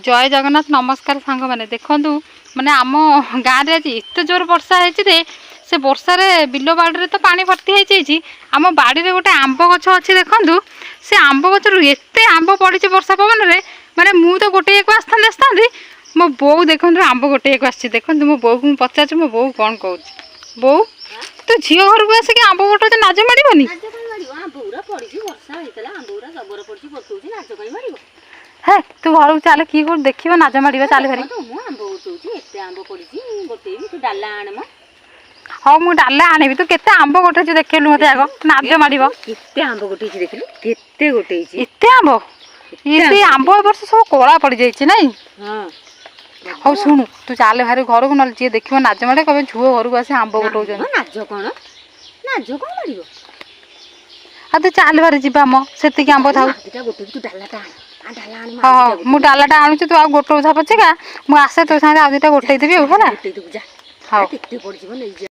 ଜୟ ଜଗନ୍ନାଥ। ନମସ୍କାର ସାଙ୍ଗମାନେ। ଦେଖନ୍ତୁ, ମାନେ ଆମ ଗାଁରେ ଆଜି ଏତେ ଜୋର ବର୍ଷା ହେଇଛି ଯେ ସେ ବର୍ଷାରେ ବିଲ ବାଡ଼ିରେ ତ ପାଣି ଭର୍ତ୍ତି ହେଇଯାଇଛି। ଆମ ବାଡ଼ିରେ ଗୋଟେ ଆମ୍ବ ଗଛ ଅଛି, ଦେଖନ୍ତୁ, ସେ ଆମ୍ବ ଗଛରୁ ଏତେ ଆମ୍ବ ପଡ଼ିଛି ବର୍ଷା ପବନରେ। ମାନେ ମୁଁ ତ ଗୋଟେଇବାକୁ ଆସିଥାନ୍ତି, ମୋ ବୋଉ ଦେଖନ୍ତୁ ଆମ୍ବ ଗୋଟେଇବାକୁ ଆସିଛି। ଦେଖନ୍ତୁ, ମୋ ବୋଉକୁ ମୁଁ ପଚାରୁଛି, ମୋ ବୋଉ କ'ଣ କହୁଛି। ବୋଉ, ତୁ ଝିଅ ଘରକୁ ଆସିକି ଆମ୍ବ ଗୋଟଉଛି, ନାଜ ମାଡ଼ିବନି? ନାଜ କାଇଁ ମାଡ଼ିବ? ଆମ୍ବ ଗୁରା ପଡ଼ିଛି, ବର୍ଷା ହେଇଥିଲା, ଆମ୍ବ ଗୁରା ଜବର ପଡ଼ିଛି, ଗୋଟଉଛି, ନାଜ କାଇଁ ମାଡ଼ିବ? ହେ, ତୁ ଘରକୁ ଚାଲେ, କିଏ କୋଉଠି ଦେଖିବ, ନାଜ ମାଡ଼ିବ, ଚାଲେ ଭାରି। ଦେଖନ୍ତୁ, ମୁଁ ଆମ୍ବ ଗୋଟଉଛି, ଏତେ ଆମ୍ବ ପଡ଼ିଛି, ଗୋଟେଇବି। ତୁ ଡାଲା ଆଣେ ମ। ହଉ, ମୁଁ ଡାଲା ଆଣିବି। ତୁ କେତେ ଆମ୍ବ ଗୋଟେଇଛୁ ଦେଖିଲୁ ମୋତେ ଆଗ, ନାଜ ମାଡ଼ିବ। କେତେ ଆମ୍ବ ଗୋଟେଇଛି ଦେଖିଲୁ, କେତେ ଗୋଟେଇଛି। ଏତେ ଆମ୍ବ, ଏତେ ଆମ୍ବ ଏ ବର୍ଷ ସବୁ କଳା ପଡ଼ିଯାଇଛି ନାଇଁ? ହଁ। ହଉ ଶୁଣୁ, ତୁ ଚାଲେ ଭାରି ଘରକୁ, ନହେଲେ ଯିଏ ଦେଖିବ ନାଜ ମାଡ଼େ, କହିବେ ଝୁଅ ଘରକୁ ଆସି ଆମ୍ବ ଗୋଟଉଛନ୍ତି। ନାଜ କ'ଣ? ନାଜ କ'ଣ ମାଡ଼ିବ? ଆଉ ତୁ ଚାଲେ ଭାରି ଯିବା ମ, ସେତିକି ଆମ୍ବ ଥାଉ। ଦିଟା ଗୋଟେଇବି, ତୁ ଡାଲାଟା ଆଣ ଆ, ଡାଲା ଆଣ। ହଁ, ମୁଁ ଡାଲାଟା ଆଣୁଛି। ତୁ ଆଉ ଗୋଟଉଥା ପଛିକା, ମୁଁ ଆସେ, ତୋ ସାଙ୍ଗରେ ଆଉ ଦିଟା ଗୋଟେଇ ଦେବି ଆଉ, ହେଲା? ଗୋଟେଇ ଦେବୁ, ଯା। ହଉ। କେତେ ପଡ଼ିଯିବ, ନେଇଯା।